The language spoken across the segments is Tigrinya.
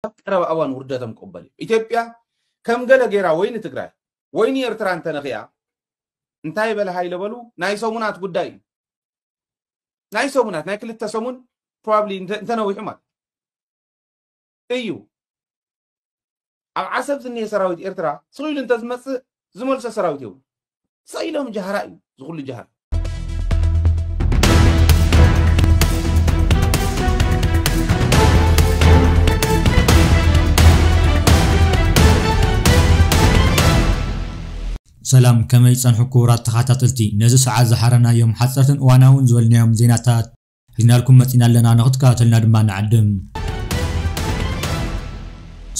ኣብ ቀረባ እዋን ውርደቶም ክቕበል እዩ። ኢትዮጵያ ከም ገለ ጌራ ወይ ንትግራይ ወይ ንኤርትራ እንተነኺኣ እንታይ በለ ሃይለ በሉ ናይ ሰሙናት ጉዳይ እዩ። ናይ ሰሙናት ናይ ክልተ ሰሙን ፕሮባብሊ እንተነዊሑ ማለት እዩ። ኣብ ዓሰብ ዝኒሄ ሰራዊት ኤርትራ ስቕ ኢሉ እንተዝመፅእ ዝመልሶ ሰራዊት የብሉ። ስቕ ኢሎም ጃህራ እዩ ዝኹሉ ጃህራ። ሰላም፣ ከመይ ጸንሑ ክቡራት ተኸታተልቲ? ነዚ ሰዓት ዝሓረናዮም ሓጸርትን እዋናውን ዝበልናዮም ዜናታት ሒዝናልኩም መጺና ኣለና፣ ንኽትከታተልና ድማ ንዕድም።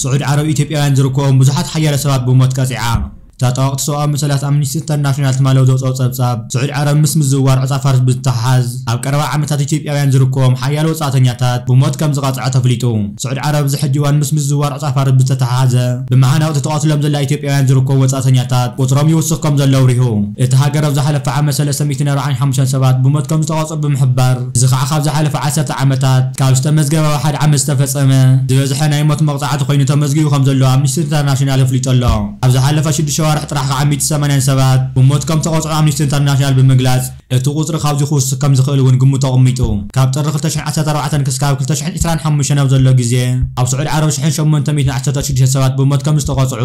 ስዑድ ዓረብ ኢትዮጵያውያን ዝርከቦም ብዙሓት ሓያለ ሰባት ብሞት ቀጺዓ። ተጣወቕቲ ሰብኣዊ መሰላት ኣምኒስቲ ኢንተርናሽናል ትማሊ ኣብ ዘውፅኦ ጸብጻብ፣ ስዑድ ዓረብ ምስ ምዝውዋር ዕፃ ፋርስ ብዝተሓሓዝ ኣብ ቀረባ ዓመታት ኢትዮጵያውያን ዝርከቦም ሓያለ ወጻእተኛታት ብሞት ከም ዝቐጽዐ ተፍሊጡ። ስዑድ ዓረብ ኣብዚ ሕጂ እዋን ምስ ምዝውዋር ዕፃ ፋርስ ብዝተተሓሓዘ ብመሃናውቲ ተቐትሎም ዘላ ኢትዮጵያውያን ዝርከቡ ወጻእተኛታት ቁጽሮም ይውስኽ ከም ዘሎ ኣብሪሁ። እቲ ሃገር ኣብ ዝሓለፈ ዓመት ሰለስተ ሚእትን ኣርባዓን ሓሙሽተን ሰባት ብሞት ከም ዝተቐጽዑ ብምሕባር፣ እዚ ከዓ ካብ ዝሓለፈ ዓሰርተ ዓመታት ካብ ዝተመዝገበ ኣብ ሓደ ዓመት ዝተፈጸመ ዝበዝሐ ናይ ሞት መቕጻዕቲ ኮይኑ ተመዝጊቡ ከም ዘሎ ኣምኒስቲ ኢንተርናሽናል ኣፍሊጡ ኣሎ። ኣብ ዝሓለፈ ሽዱሽተ ኣዋርሕ ጥራሕ ከዓ ሚእቲ ሰማንያን ሰባት ብሞት ከም ዝተቐጽዑ ኣምኒስቲ ኢንተርናሽናል ብምግላጽ፣ እቲ ቁጽሪ ካብዚ ክውስኽ ከም ዝኽእል እውን ግምቱ ኣቐሚጡ። ካብ ጥሪ ክልተ ሽሕን ዓሰርተ ኣርባዕተን ክስካብ ክልተ ሽሕን ዕስራን ሓሙሽተን ኣብ ዘሎ ግዜ፣ ኣብ ስዑዲ ዓረብ ሽሕን ሸሞንተ ሚእትን ዓሰርተ ሽዱሽተ ሰባት ብሞት ከም ዝተቐጽዑ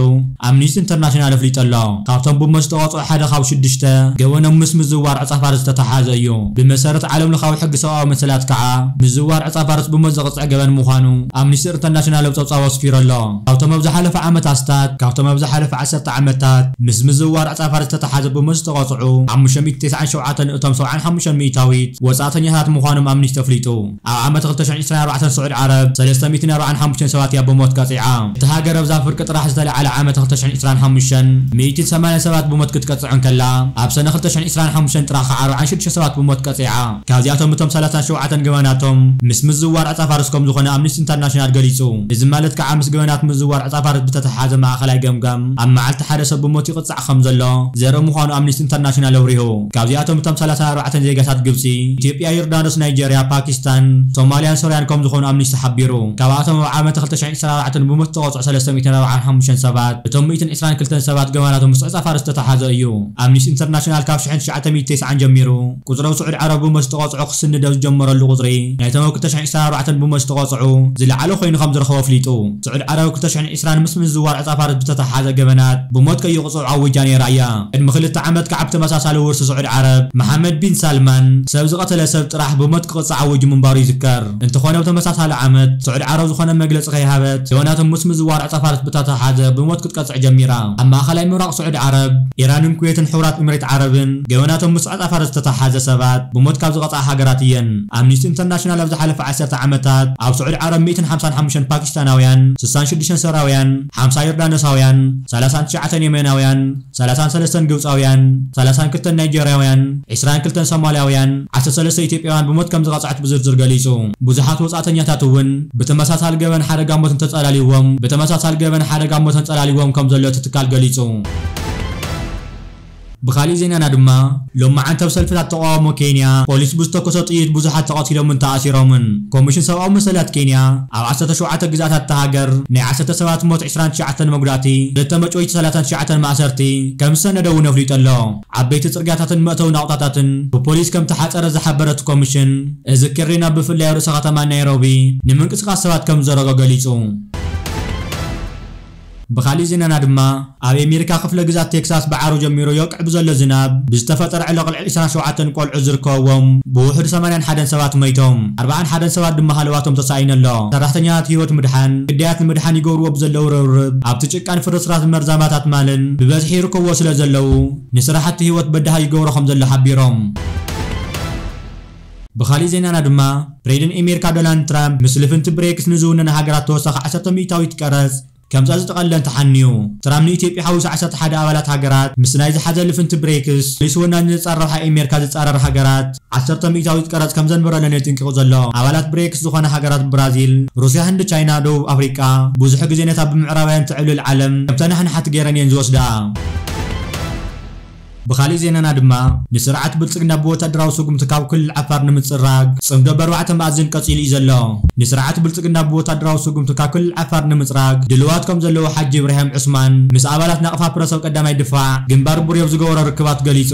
ኣምኒስቲ ኢንተርናሽናል ኣፍሊጡ ኣሎ። ካብቶም ብሞት ዝተቐጽዑ ሓደ ካብ ሽዱሽተ ገበኖም ምስ ምዝዋር ዕጻ ፋርስ ዝተተሓሓዘ እዩ። ብመሰረት ዓለም ለኻዊ ሕጊ ሰብኣዊ መሰላት ከዓ፣ ምዝዋር ዕጻ ፋርስ ብሞት ዘቕጽዕ ገበን ምዃኑ ኣምኒስቲ ኢንተርናሽናል ኣብ ጸብጻቡ ኣስፊሩ ኣሎ። ካብቶም ኣብ ዝሓለፈ ዓመት ኣስታት፣ ካብቶም ኣብ ዝሓለፈ ዓሰርተ ዓመታት ምስ ምዝዋር ዕጻ ፋርስ ዝተተሓሓዘ ብሞት ዝተቐጽዑ ሓሙሽተ ሚእቲ ተስዓን ሸውዓተን እቶም ሰብዓን ሓሙሽተን ሚእታዊት ወጻእተኛታት ምዃኖም ኣምኒስቲ ኣፍሊጡ። ኣብ ዓመት ክልተ ሽሕን ዕስራን ኣርባዕተን ስዑድ ዓረብ ሰለስተ ሚእትን ኣርባዓን ሓሙሽተን ሰባት እያ ብሞት ቀጺዓ። እታ ሃገር ኣብዛ ፍርቂ ጥራሕ ዝተለዓለ ዓመት ክልተ ሽሕን ዕስራን ሓሙሽተን ሚእትን ሰማንያን ሰባት ብሞት ክትቀጽዕ እንከላ፣ ኣብ ሰነ ክልተ ሽሕን ዕስራን ሓሙሽተን ጥራሕ ከዓ ኣርባዓን ሽዱሽተ ሰባት ብሞት ቀጺዓ። ካብዚኣቶም እቶም ሰላሳን ሸውዓተን ገበናቶም ምስ ምዝዋር ዕጻ ፋርስ ከም ዝኾነ ኣምኒስቲ ኢንተርናሽናል ገሊጹ። እዚ ማለት ከዓ ምስ ገበናት ምዝዋር ዕጻ ፋርስ ብተተሓሓዘ ማእኸላይ ገምጋም ኣብ መዓልቲ ሓደ ሰብ ብሞት ይቕጻዕ ከም ዘሎ ዘርኢ ምዃኑ ኣምኒስቲ ኢንተርናሽናል ኣብሪሁ። ካብዚኣቶም እቶም ሰላሳን ኣርባዕተን ዜጋታት ግብጺ፣ ኢትዮጵያ፣ ዮርዳኖስ፣ ናይጀርያ፣ ፓኪስታን፣ ሶማልያን ሶርያን ከም ዝኾኑ ኣምኒስቲ ሓቢሩ። ካብኣቶም ኣብ ዓመት ክልተ ሽሕን ዕስራን ኣርባዕተን ብሞት ዝተቐጽዑ ሰለስተ ሚእትን ኣርባዓን ሓሙሽተን ሰባት፣ እቶም ሚእትን ዕስራን ክልተን ሰባት ገበናቶም ምስ ዕጻ ፋርስ ዝተተሓሓዘ እዩ። ኣምኒስቲ ኢንተርናሽናል ካብ ሽሕን ትሽዓተ ሚእትን ተስዓን ጀሚሩ ቁጽሪ ኣብ ስዑዲ ዓረብ ብሞት ዝተቐጽዑ ክስንድ ኣብ ዝጀመረሉ ቁጽሪ፣ ናይቶም ኣብ ክልተ ሽሕን ዕስራን ኣርባዕተን ብሞት ዝተቐጽዑ ዝለዓለ ኮይኑ ከም ዝረኸቦ ኣፍሊጡ። ስዑዲ ዓረብ ኣብ ክልተ ሽሕን ዕስራን ምስ ምዝዋር ዕጻ ፋርስ ብዝተተሓሓዘ ገበናት ብሞት ከይቕጽዑ ኣዊጃ ነይራ እያ። ቅድሚ ክልተ ዓመት ከዓ ብተመሳሳሊ ውርሲ ስዑዲ ዓረብ፣ መሓመድ ቢን ሳልማን ሰብ ዝቐተለ ሰብ ጥራሕ ብሞት ክቕጻዕ ኣዊጁ ምንባሩ ይዝከር። እንተኾነ፣ ኣብ ተመሳሳሊ ዓመት ስዑዲ ዓረብ ዝኾነ መግለጺ ከይሃበት፣ ገበናቶም ምስ ምዝዋር ዕጻ ፋርስ ብተተሓሓዘ ብሞት ክትቀጽዕ ጀሚራ። ኣብ ማእኸላይ ምብራቕ ስዑዲ ዓረብ፣ ኢራንን ኩዌትን ሕቡራት ኤምሬት ዓረብን ገበናቶም ምስ ዕጻ ፋርስ ዝተተሓሓዘ ሰባት ብሞት ካብ ዝቐጽዓ ሃገራት እየን። ኣምኒስቲ ኢንተርናሽናል ኣብ ዝሓለፈ ዓሰርተ ዓመታት ኣብ ስዑዲ ዓረብ ሚእትን ሓምሳን ሓሙሽተን ፓኪስታናውያን፣ ስሳን ሽዱሽተን ሶርያውያን፣ ሓምሳ ዮርዳኖሳውያን፣ ሰላሳን ትሽዓተን የመናውያን፣ ሰላሳን ሰለስተን ግብጻውያን፣ ሰላሳን ክልተን ናይጀርያውያን፣ ዕስራን ክልተን ሶማልያውያን፣ ዓሰርተ ሰለስተ ኢትዮጵያውያን ብሞት ከም ዝቐጽዐት ብዝርዝር ገሊጹ። ብዙሓት ወጻእተኛታት እውን ብተመሳሳሊ ገበን ሓደጋ ሞት እንተጸላልይዎም፣ ብተመሳሳሊ ገበን ሓደጋ ሞት እንጸላልይዎም ከም ዘሎ እቲ ትካል ገሊጹ። ብኻሊእ ዜናና ድማ፣ ሎማዓንቲ ኣብ ሰልፍታት ተቓውሞ ኬንያ፣ ፖሊስ ብዝተኮሶ ጥይት ብዙሓት ተቐቲሎምን ተኣሲሮምን። ኮሚሽን ሰብኣዊ መሰላት ኬንያ፣ ኣብ ዓሰርተ ሸውዓተ ግዝኣታት እታ ሃገር፣ ናይ ዓሰርተ ሰባት ሞት፣ ዕስራን ትሽዓተን መጉዳእቲ፣ ክልተ መጭወይቲ፣ ሰላሳን ትሽዓተን ማእሰርቲ ከም ዝሰነደ እውን ኣፍሊጡ ኣሎ። ዓበይቲ ጽርግያታትን መእተዊ ናቑጣታትን ብፖሊስ ከም ተሓጸረ ዝሓበረ እቲ ኮሚሽን፣ እዚ ክሬና ብፍላይ ኣብ ርእሰ ከተማ ናይሮቢ ንምንቅስቓስ ሰባት ከም ዝዘረጎ ገሊጹ። ብኻሊእ ዜናና ድማ፣ ኣብ ኣሜሪካ ክፍለ ግዛት ቴክሳስ ብዓርቢ ጀሚሩ የውቅዕ ብዘሎ ዝናብ ብዝተፈጠረ ዕለቕልዕ ዕስራን ሸውዓተን ቆልዑ ዝርከብዎም ብውሕዱ ሰማንያን ሓደን ሰባት መይቶም፣ ኣርባዓን ሓደን ሰባት ድማ ሃለዋቶም ተሳኢኑ ኣሎ። ሰራሕተኛታት ህይወት ምድሓን ግዳያት ንምድሓን ይገብርዎ ብዘለዉ ርብርብ ኣብቲ ጭቃን ፍርስራስ መርዛማታት ማልን ብበዝሒ ይርከብዎ ስለ ዘለዉ ንስራሕቲ ህይወት በዳሂ ይገብሮ ከም ዘሎ ሓቢሮም። ብኻሊእ ዜናና ድማ፣ ፕሬዚደንት ኣሜሪካ ዶናልድ ትራምፕ ምስ ልፍንቲ ብሬክስ ንዝውነና ሃገራት ተወሳኺ ዓሰርተ ሚእታዊት ቀረጽ ከምጽኣ ዝጠቐለለን ተሓንዩ። ትራምፕ ንኢትዮጵያ ሓዊሱ ዓሰርተ ሓደ ኣባላት ሃገራት ምስ ናይ ዝሓዘ ልፍንቲ ብሬክስ፣ ፖሊሲ ወናኒ ንጻር ረብሓ ኣሜሪካ ዝጻረር ሃገራት ዓሰርተ ሚእታዊት ቀረጽ ከም ዘንበረለን የጥንቂቑ ዘሎ። ኣባላት ብሬክስ ዝኾና ሃገራት ብራዚል፣ ሩስያ፣ ህንዲ፣ ቻይና፣ ደቡብ ኣፍሪቃ ብዙሕ ግዜ ነታ ብምዕራባውያን ትዕብልል ዓለም ከም ተነሓናሓቲ ገይረን እየን ዝወስዳ። ብኻሊእ ዜናና ድማ፣ ንስርዓት ብልጽግና ብወታደራዊ ስጉምቲ ካብ ክልል ዓፋር ንምጽራግ ጽምዶ በርባዕተ መኣዝን ቀጺሉ እዩ ዘሎ። ንስርዓት ብልጽግና ብወታደራዊ ስጉምቲ ካብ ክልል ዓፋር ንምጽራግ ድልዋት ከም ዘለዉ ሓጂ ኢብራሂም ዑስማን ምስ ኣባላት ናቕፋ ፕረስ ኣብ ቀዳማይ ድፋዕ ግንባር ቡሬብ ዝገበሮ ርክባት ገሊጹ።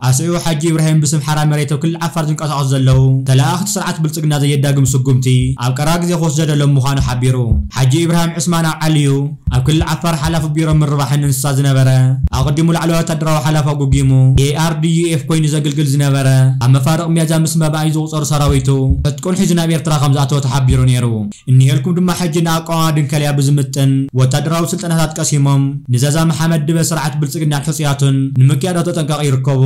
ኣስዒቡ ሓጂ ኢብራሂም ብስም ሓራ መሬት ኣብ ክልል ዓፋር ዝንቀሳቐሱ ዘለዉ ተለኣኣኽቲ ስርዓት ብልጽግና ዘየዳግም ስጉምቲ ኣብ ቀረባ ግዜ ክወስደሎም ምዃኑ ሓቢሩ። ሓጂ ኢብራሂም ዑስማን ኣብ ዓሊዩ ኣብ ክልል ዓፋር ሓላፊ ቢሮ ምርባሕን እንስሳ ዝነበረ፣ ኣቐዲሙ ላዕለዋይ ወታደራዊ ሓላፊ ኣጉጊሙ ኤኣርዲዩኤፍ ኮይኑ ዘገልግል ዝነበረ፣ ኣብ መፋርቕ ሚያዝያ ምስ መባኣይ ዝቑጸሩ ሰራዊቱ ዕጥቁን ሒዙ ናብ ኤርትራ ከም ዝኣተወ ተሓቢሩ ነይሩ። እኒሄልኩም ድማ ሕጂ ንኣቋማ ድንከልያ ብዝምጥን ወታደራዊ ስልጠናታት ቀሲሞም ንዛዛ መሓመድ ድበ ስርዓት ብልጽግናን ሕጹያቱን ንምክያድ ኣብ ተጠንቀቕ ይርከቡ።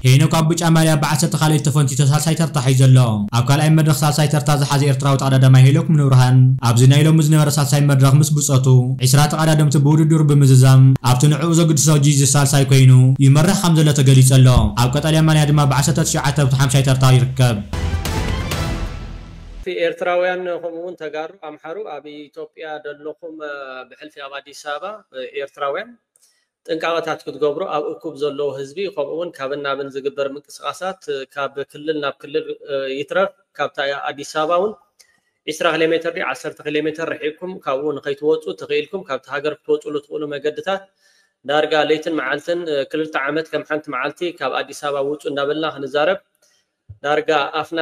ሄኖክ ኣብ ብጫ ማልያ ብዓሰርተ ካልኣይ ተፈንቲቱ ሳልሳይ ተርታ ሒዙ ኣሎ። ኣብ ካልኣይ መድረኽ ሳልሳይ ተርታ ዝሓዘ ኤርትራዊ ተቐዳዳማይ ሄኖክ ምንብርሃን ኣብዚ ናይ ሎሚ ዝነበረ ሳልሳይ መድረኽ ምስ ብጾቱ ዒስራ ተቐዳደምቲ ብውድድሩ ብምዝዛም ኣብቲ ንዕኡ ዘግድሶ ጂዚ ሳልሳይ ኮይኑ ይመርሕ ከም ዘሎ ተገሊጹ ኣሎ። ኣብ ቀጠልያ ማልያ ድማ ብዓሰርተ ትሽዓተ ነጥቢ ሓምሻይ ተርታ ይርከብ። እቲ ኤርትራውያን ከምኡ እውን ተጋሩ ኣምሓሩ ኣብ ኢትዮጵያ ዘለኹም ብሕልፊ ኣብ ኣዲስ ኣበባ ኤርትራውያን ጥንቃቐታት ክትገብሩ ኣብ እኩብ ዘለዉ ህዝቢ ከምኡ እውን ካብን ናብን ዝግበር ምንቅስቃሳት ካብ ክልል ናብ ክልል ይትረፍ ካብታ ኣዲስ ኣበባ እውን ዒስራ ኪሎ ሜትር ድዩ ዓሰርተ ኪሎ ሜትር ርሒቕኩም ካብኡ ንኸይትወፁ ተኽኢልኩም ካብቲ ሃገር ክትወፅሉ ትኽእሉ መገድታት ዳርጋ ለይትን መዓልትን ክልተ ዓመት ከም ሓንቲ መዓልቲ ካብ ኣዲስ ኣበባ ውፁ እንዳበልና ክንዛረብ ዳርጋ ኣፍና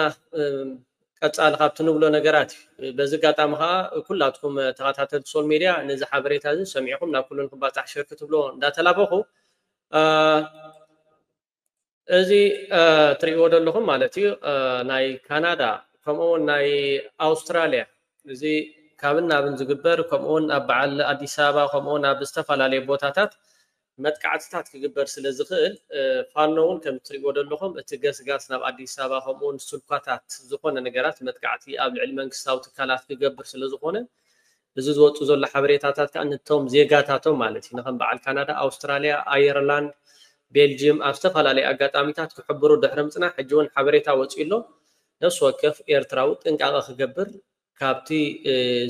ቀጻሊ ካብቲ ንብሎ ነገራት እዩ። በዚ ኣጋጣሚ ከዓ ኩላትኩም ተኸታተልቲ ሶል ሜድያ ነዚ ሓበሬታ እዚ ሰሚዕኹም ናብ ኩሉ ንክባፃሕ ሸር ክትብሎ እንዳተላበኹ እዚ ትሪእዎ ዘለኹም ማለት እዩ ናይ ካናዳ ከምኡ እውን ናይ ኣውስትራልያ እዚ ካብን ናብን ዝግበር ከምኡ እውን ኣብ በዓል ኣዲስ ኣበባ ከምኡ እውን ኣብ ዝተፈላለዩ ቦታታት መጥቃዕትታት ክግበር ስለ ዝኽእል ፋኖ እውን ከም እትሪእዎ ዘለኹም እቲ ገስጋስ ናብ ኣዲስ ኣበባ ከምኡ እውን ስልኳታት ዝኾነ ነገራት መጥቃዕቲ ኣብ ልዕሊ መንግስታዊ ትካላት ክገብር ስለ ዝኾነ እዚ ዝወፁ ዘሎ ሓበሬታታት ከዓ ነቶም ዜጋታቶም ማለት እዩ ንከም በዓል ካናዳ ኣውስትራልያ ኣየርላንድ ቤልጅየም ኣብ ዝተፈላለዩ ኣጋጣሚታት ክሕብሩ ድሕሪ ምፅናሕ ሕጂ እውን ሓበሬታ ወፂኡ ኣሎ ነፍሲ ወከፍ ኤርትራዊ ጥንቃቐ ክገብር ካብቲ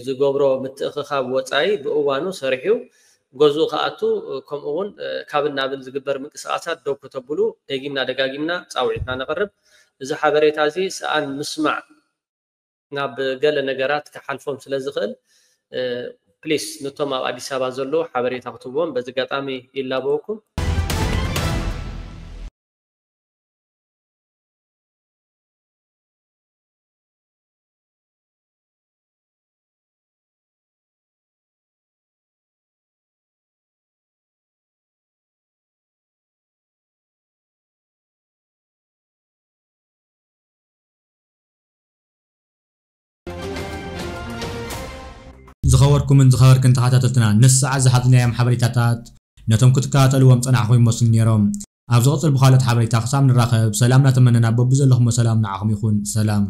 ዝገብሮ ምትእኽኻብ ወፃኢ ብእዋኑ ሰሪሑ ገዝኡ ክኣቱ ከምኡ እውን ካብን ናብን ዝግበር ምንቅስቃሳት ደው ከተብሉ ደጊምና ደጋጊምና ፃውዒትና ነቕርብ። እዚ ሓበሬታ እዚ ሰኣን ምስማዕ ናብ ገለ ነገራት ክሓልፎም ስለ ዝኽእል ፕሊስ ነቶም ኣብ ኣዲስ ኣበባ ዘለዉ ሓበሬታ ክትህብዎም በዚ ኣጋጣሚ ይላበወኩም። ዝኸበርኩምን ዝኸበርክን ተኸታተልትና፣ ነዚ ሰዓት ዝሓዝናዮም ሓበሬታታት ነቶም ክትከታተልዎም ጸናሕኹም ይመስሉ ነይሮም። ኣብ ዝቕጽል ብኻልኦት ሓበሬታ ክሳብ ንራኸብ፣ ሰላም እናተመነና በብዘለኹሞ ሰላም ንዓኹም ይኹን። ሰላም።